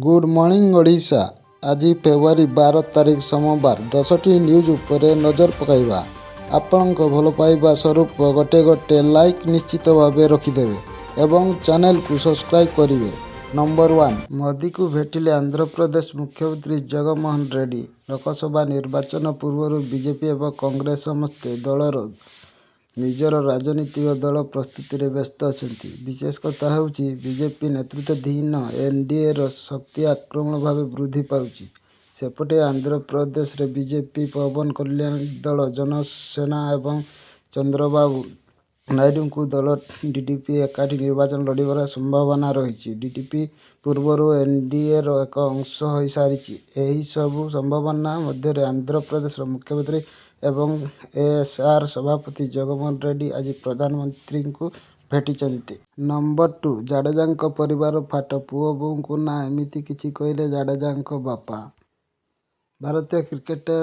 Good morning Odisha. ଆଜି ଫେବୃଆରୀ 12 ତାରିଖ ସୋମବାର। 10ଟି ନ୍ୟୁଜ୍ ଉପରେ ନଜର ପକାଇବା। ଆପଣଙ୍କ ଭଲ ପାଇବା ସ୍ୱରୂପ ଗୋଟେ ଗୋଟେ ଲାଇକ୍ ନିଶ୍ଚିତ ଭାବେ ରଖିଦେବେ ଏବଂ ଚ୍ୟାନେଲକୁ ସବସ୍କ୍ରାଇବ୍ କରିବେ। ନମ୍ବର 1, ମୋଦିଙ୍କୁ ଭେଟିଲେ ଆନ୍ଧ୍ରପ୍ରଦେଶ ମୁଖ୍ୟମନ୍ତ୍ରୀ ଜଗନମୋହନ ରେଡ୍ଡୀ। ଲୋକସଭା ନିର୍ବାଚନ ପୂର୍ବରୁ ବିଜେପି ଏବଂ କଂଗ୍ରେସ ସମସ୍ତ ଦଳର ନିଜର ରାଜନୀତିକ ଦଳ ପ୍ରସ୍ତୁତିରେ ବ୍ୟସ୍ତ ଅଛନ୍ତି। ବିଶେଷ କଥା ହେଉଛି, ବିଜେପି ନେତୃତ୍ୱାଧୀନ ଏନଡିଏର ଶକ୍ତି ଆକ୍ରମଣ ଭାବେ ବୃଦ୍ଧି ପାଉଛି। ସେପଟେ ଆନ୍ଧ୍ରପ୍ରଦେଶରେ ବିଜେପି, ପବନ କଲ୍ୟାଣଙ୍କ ଦଳ ଜନସେନା ଏବଂ ଚନ୍ଦ୍ରବାବୁ ନାଇଡୁଙ୍କ ଦଳ ଟିଡିପି ଏକାଠି ନିର୍ବାଚନ ଲଢ଼ିବାର ସମ୍ଭାବନା ରହିଛି। ଟିଡିପି ପୂର୍ବରୁ ଏନଡିଏର ଏକ ଅଂଶ ହୋଇସାରିଛି। ଏହି ସବୁ ସମ୍ଭାବନା ମଧ୍ୟରେ ଆନ୍ଧ୍ରପ୍ରଦେଶର ମୁଖ୍ୟମନ୍ତ୍ରୀ ଏବଂ ୱାଇଏସଆର ସଭାପତି ଜଗନମୋହନ ରେଡ୍ଡୀ ଆଜି ପ୍ରଧାନମନ୍ତ୍ରୀଙ୍କୁ ଭେଟିଛନ୍ତି। ନମ୍ବର 2, ଜାଡେଜାଙ୍କ ପରିବାରରେ ଫାଟ, ପୁଅ-ବୋହୂଙ୍କ ନାଁ ଏମିତି କିଛି କହିଲେ ଜାଡେଜାଙ୍କ ବାପା। ଭାରତୀୟ କ୍ରିକେଟର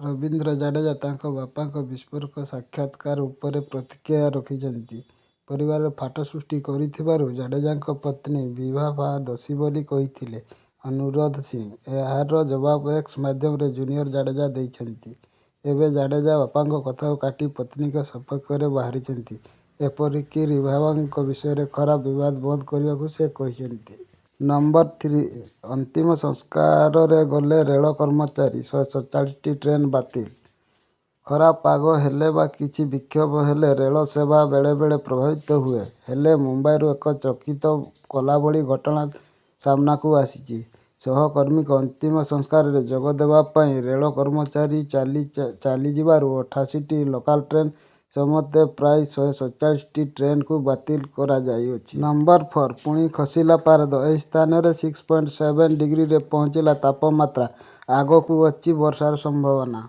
ରବୀନ୍ଦ୍ର ଜାଡେଜା ତାଙ୍କ ବାପାଙ୍କ ବିସ୍ଫୋରକ ସାକ୍ଷାତକାର ଉପରେ ପ୍ରତିକ୍ରିୟା ରଖିଛନ୍ତି। ପରିବାରରେ ଫାଟ ସୃଷ୍ଟି କରିଥିବାରୁ ଜାଡେଜାଙ୍କ ପତ୍ନୀ ରିଭାବା ଦୋଷୀ ବୋଲି କହିଥିଲେ ଅନିରୁଦ୍ଧ ସିଂ। ଏହାର ଜବାବ ଏକ୍ସ ମାଧ୍ୟମରେ ଜୁନିୟର ଜାଡେଜା ଦେଇଛନ୍ତି। ଏବେ ଜାଡେଜା ବାପାଙ୍କ କଥାକୁ କାଟି ପତ୍ନୀଙ୍କ ସପକ୍ଷରେ ବାହାରିଛନ୍ତି। ଏପରିକି ରିଭାବାଙ୍କ ବିଷୟରେ ଖରାପ ବ୍ୟବହାର ବନ୍ଦ କରିବାକୁ ସେ କହିଛନ୍ତି। ନମ୍ବର 3, ଅନ୍ତିମ ସଂସ୍କାରରେ ଗଲେ ରେଳ କର୍ମଚାରୀ, 147ଟି ଟ୍ରେନ୍ ବାତିଲ। ଖରାପ ପାଗ ହେଲେ ବା କିଛି ବିକ୍ଷୋଭ ହେଲେ ରେଳ ସେବା ବେଳେବେଳେ ପ୍ରଭାବିତ ହୁଏ। ହେଲେ ମୁମ୍ବାଇରୁ ଏକ ଚକିତ କଲାଭଳି ଘଟଣା ସାମ୍ନାକୁ ଆସିଛି। ସହକର୍ମୀଙ୍କ ଅନ୍ତିମ ସଂସ୍କାରରେ ଯୋଗଦେବା ପାଇଁ ରେଳ କର୍ମଚାରୀ ଚାଲି ଚାଲିଯିବାରୁ 88ଟି ଲୋକାଲ ଟ୍ରେନ୍ ସମେତ ପ୍ରାୟ 147ଟି ଟ୍ରେନ୍କୁ ବାତିଲ କରାଯାଇଛି। ନମ୍ବର 4, ପୁଣି ଖସିଲା ପାରଦ। ଏହି ସ୍ଥାନରେ 6.7 ଡିଗ୍ରୀରେ ପହଞ୍ଚିଲା ତାପମାତ୍ରା, ଆଗକୁ ଅଛି ବର୍ଷାର ସମ୍ଭାବନା।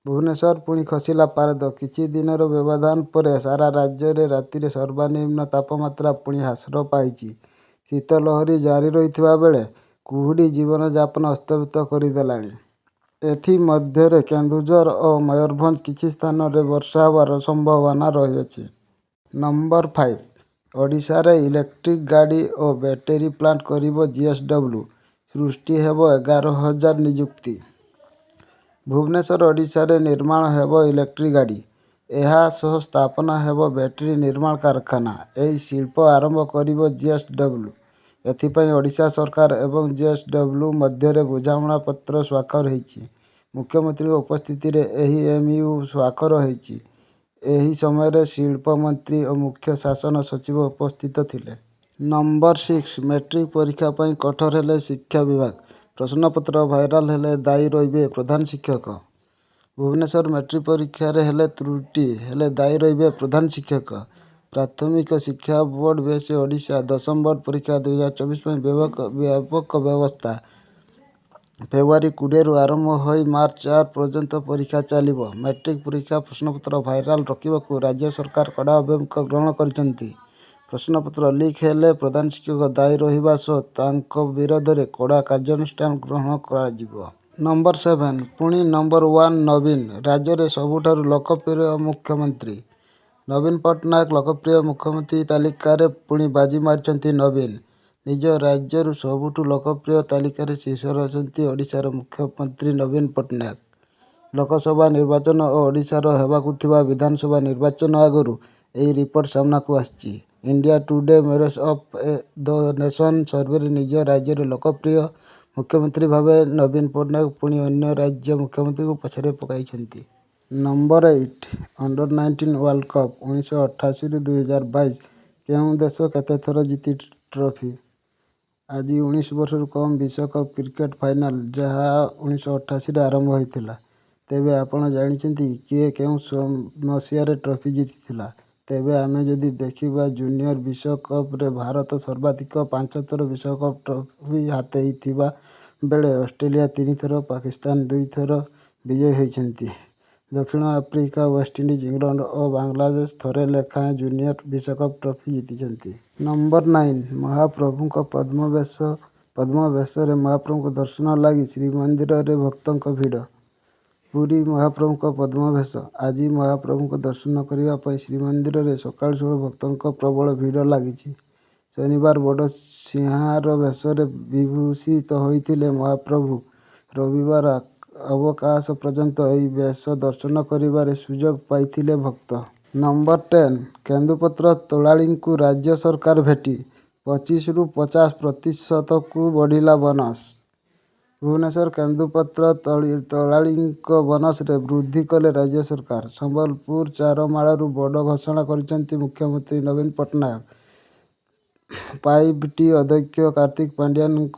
ଭୁବନେଶ୍ୱର, ପୁଣି ଖସିଲା ପାରଦ। କିଛି ଦିନର ବ୍ୟବଧାନ ପରେ ସାରା ରାଜ୍ୟରେ ରାତିରେ ସର୍ବନିମ୍ନ ତାପମାତ୍ରା ପୁଣି ହ୍ରାସ ପାଇଛି। ଶୀତ ଲହରୀ ଜାରି ରହିଥିବା ବେଳେ କୁହୁଡ଼ି ଜୀବନଯାପନ ଅସ୍ତବ୍ୟସ୍ତ କରିଦେଲାଣି। ଏଥିମଧ୍ୟରେ କେନ୍ଦୁଝର ଓ ମୟୂରଭଞ୍ଜର କିଛି ସ୍ଥାନରେ ବର୍ଷା ହେବାର ସମ୍ଭାବନା ରହିଛି। ନମ୍ବର 5, ଓଡ଼ିଶାରେ ଇଲେକ୍ଟ୍ରିକ୍ ଗାଡ଼ି ଓ ବ୍ୟାଟେରୀ ପ୍ଲାଣ୍ଟ କରିବ ଜେଏସଡବ୍ଲ୍ୟୁ, ସୃଷ୍ଟି ହେବ 11,000 ନିଯୁକ୍ତି। ଭୁବନେଶ୍ୱର, ଓଡ଼ିଶାରେ ନିର୍ମାଣ ହେବ ଇଲେକ୍ଟ୍ରିକ୍ ଗାଡ଼ି। ଏହାସହ ସ୍ଥାପନ ହେବ ବ୍ୟାଟେରୀ ନିର୍ମାଣ କାରଖାନା। ଏହି ଶିଳ୍ପ ଆରମ୍ଭ କରିବ ଜେଏସଡବ୍ଲ୍ୟୁ। ଏଥିପାଇଁ ଓଡ଼ିଶା ସରକାର ଏବଂ ଜେଏସଡବ୍ଲ୍ୟୁ ମଧ୍ୟରେ ବୁଝାମଣାପତ୍ର ସ୍ୱାକ୍ଷର ହୋଇଛି। ମୁଖ୍ୟମନ୍ତ୍ରୀଙ୍କ ଉପସ୍ଥିତିରେ ଏହି ଏମଓୟୁ ସ୍ୱାକ୍ଷର ହୋଇଛି। ଏହି ସମୟରେ ଶିଳ୍ପ ମନ୍ତ୍ରୀ ଓ ମୁଖ୍ୟ ଶାସନ ସଚିବ ଉପସ୍ଥିତ ଥିଲେ। ନମ୍ବର 6, ମାଟ୍ରିକ ପରୀକ୍ଷା ପାଇଁ କଠୋର ହେଲେ ଶିକ୍ଷା ବିଭାଗ, ପ୍ରଶ୍ନପତ୍ର ଭାଇରାଲ ହେଲେ ଦାୟୀ ରହିବେ ପ୍ରଧାନଶିକ୍ଷକ। ଭୁବନେଶ୍ୱର, ମାଟ୍ରିକ ପରୀକ୍ଷାରେ ହେଲେ ତ୍ରୁଟି ହେଲେ ଦାୟୀ ରହିବେ ପ୍ରଧାନଶିକ୍ଷକ। ପ୍ରାଥମିକ ଶିକ୍ଷା ବୋର୍ଡ ବିଏସଇ ଓଡ଼ିଶା ଦଶମ ବୋର୍ଡ ପରୀକ୍ଷା 2024 ପାଇଁ ବ୍ୟାପକ ବ୍ୟବସ୍ଥା। ଫେବୃଆରୀ 20ରୁ ଆରମ୍ଭ ହୋଇ ମାର୍ଚ୍ଚ 4 ପର୍ଯ୍ୟନ୍ତ ପରୀକ୍ଷା ଚାଲିବ। ମାଟ୍ରିକ ପରୀକ୍ଷା ପ୍ରଶ୍ନପତ୍ର ଭାଇରାଲ ରୋକିବାକୁ ରାଜ୍ୟ ସରକାର କଡ଼ା ଆଭିମୁଖ୍ୟ ଗ୍ରହଣ କରିଛନ୍ତି। ପ୍ରଶ୍ନପତ୍ର ଲିକ୍ ହେଲେ ପ୍ରଧାନଶିକ୍ଷକ ଦାୟୀ ରହିବା ସହ ତାଙ୍କ ବିରୋଧରେ କଡ଼ା କାର୍ଯ୍ୟାନୁଷ୍ଠାନ ଗ୍ରହଣ କରାଯିବ। ନମ୍ବର 7, ପୁଣି ନମ୍ବର 1 ନବୀନ, ରାଜ୍ୟରେ ସବୁଠାରୁ ଲୋକପ୍ରିୟ ମୁଖ୍ୟମନ୍ତ୍ରୀ। ନବୀନ ପଟ୍ଟନାୟକ ଲୋକପ୍ରିୟ ମୁଖ୍ୟମନ୍ତ୍ରୀ ତାଲିକାରେ ପୁଣି ବାଜି ମାରିଛନ୍ତି ନବୀନ। ନିଜ ରାଜ୍ୟରୁ ସବୁଠୁ ଲୋକପ୍ରିୟ ତାଲିକାରେ ଶୀର୍ଷରେ ଅଛନ୍ତି ଓଡ଼ିଶାର ମୁଖ୍ୟମନ୍ତ୍ରୀ ନବୀନ ପଟ୍ଟନାୟକ। ଲୋକସଭା ନିର୍ବାଚନ ଓ ଓଡ଼ିଶାରେ ହେବାକୁ ଥିବା ବିଧାନସଭା ନିର୍ବାଚନ ଆଗରୁ ଏହି ରିପୋର୍ଟ ସାମ୍ନାକୁ ଆସିଛି। India Today Moody's of the Nation ସର୍ଭେରେ ନିଜ ରାଜ୍ୟରେ ଲୋକପ୍ରିୟ ମୁଖ୍ୟମନ୍ତ୍ରୀ ଭାବେ ନବୀନ ପଟ୍ଟନାୟକ ପୁଣି ଅନ୍ୟ ରାଜ୍ୟ ମୁଖ୍ୟମନ୍ତ୍ରୀଙ୍କୁ ପଛରେ ପକାଇଛନ୍ତି। Number 8, under 19 world cup 1988ରୁ 2022 କେଉଁ ଦେଶ କେତେଥର ଜିତିଛି ଟ୍ରଫି? ଆଜି 19 ବର୍ଷରୁ କମ୍ ବିଶ୍ୱକପ୍ କ୍ରିକେଟ ଫାଇନାଲ, ଯାହା 1988ରେ ଆରମ୍ଭ ହୋଇଥିଲା। ତେବେ ଆପଣ ଜାଣିଛନ୍ତି କି କିଏ କେଉଁ ମସିହାରେ ଟ୍ରଫି ଜିତିଥିଲା? ତେବେ ଆମେ ଯଦି ଦେଖିବା ଜୁନିୟର ବିଶ୍ୱକପରେ ଭାରତ ସର୍ବାଧିକ ପାଞ୍ଚ ଥର ବିଶ୍ୱକପ ଟ୍ରଫି ହାତେଇଥିବା ବେଳେ ଅଷ୍ଟ୍ରେଲିଆ ତିନି ଥର, ପାକିସ୍ତାନ ଦୁଇ ଥର ବିଜୟୀ ହୋଇଛନ୍ତି। ଦକ୍ଷିଣ ଆଫ୍ରିକା, ୱେଷ୍ଟଇଣ୍ଡିଜ, ଇଂଲଣ୍ଡ ଓ ବାଂଲାଦେଶ ଥରେ ଲେଖାଏଁ ଜୁନିୟର ବିଶ୍ୱକପ ଟ୍ରଫି ଜିତିଛନ୍ତି। ନମ୍ବର 9, ମହାପ୍ରଭୁଙ୍କ ପଦ୍ମବେଶ। ପଦ୍ମବେଶରେ ମହାପ୍ରଭୁଙ୍କ ଦର୍ଶନ ଲାଗି ଶ୍ରୀମନ୍ଦିରରେ ଭକ୍ତଙ୍କ ଭିଡ଼। ପୁରୀ, ମହାପ୍ରଭୁଙ୍କ ପଦ୍ମବେଶ। ଆଜି ମହାପ୍ରଭୁଙ୍କ ଦର୍ଶନ କରିବା ପାଇଁ ଶ୍ରୀମନ୍ଦିରରେ ସକାଳୁ ସକାଳୁ ଭକ୍ତଙ୍କ ପ୍ରବଳ ଭିଡ଼ ଲାଗିଛି। ଶନିବାର ବଡ଼ସିଂହାର ବେଶରେ ବିଭୂଷିତ ହୋଇଥିଲେ ମହାପ୍ରଭୁ। ରବିବାର ଅବକାଶ ପର୍ଯ୍ୟନ୍ତ ଏହି ବେଶ ଦର୍ଶନ କରିବାର ସୁଯୋଗ ପାଇଥିଲେ ଭକ୍ତ। ନମ୍ବର 10, କେନ୍ଦୁପତ୍ର ତୋଳାଳିଙ୍କୁ ରାଜ୍ୟ ସରକାରଙ୍କ ଭେଟି, 25ରୁ 50 ପ୍ରତିଶତକୁ ବଢ଼ିଲା ବୋନସ। ଭୁବନେଶ୍ୱର, କେନ୍ଦୁପତ୍ର ତୋଳାଳିଙ୍କ ବୋନସରେ ବୃଦ୍ଧି କଲେ ରାଜ୍ୟ ସରକାର। ସମ୍ବଲପୁର ଚାରମାଳରୁ ବଡ଼ ଘୋଷଣା କରିଛନ୍ତି ମୁଖ୍ୟମନ୍ତ୍ରୀ ନବୀନ ପଟ୍ଟନାୟକ। ଫାଇଭ-ଟି ଅଧ୍ୟକ୍ଷ କାର୍ତ୍ତିକ ପାଣ୍ଡିଆନଙ୍କ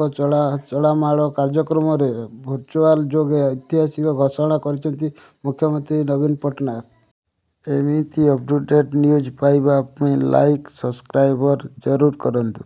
ଚାରମାଳ କାର୍ଯ୍ୟକ୍ରମରେ ଭର୍ଚୁଆଲ ଯୋଗେ ଐତିହାସିକ ଘୋଷଣା କରିଛନ୍ତି ମୁଖ୍ୟମନ୍ତ୍ରୀ ନବୀନ ପଟ୍ଟନାୟକ। ଏମିତି ଅପଡେଟ୍ ନ୍ୟୁଜ୍ ପାଇବା ପାଇଁ ଲାଇକ୍, ସବସ୍କ୍ରାଇବ୍ ଜରୁର କରନ୍ତୁ।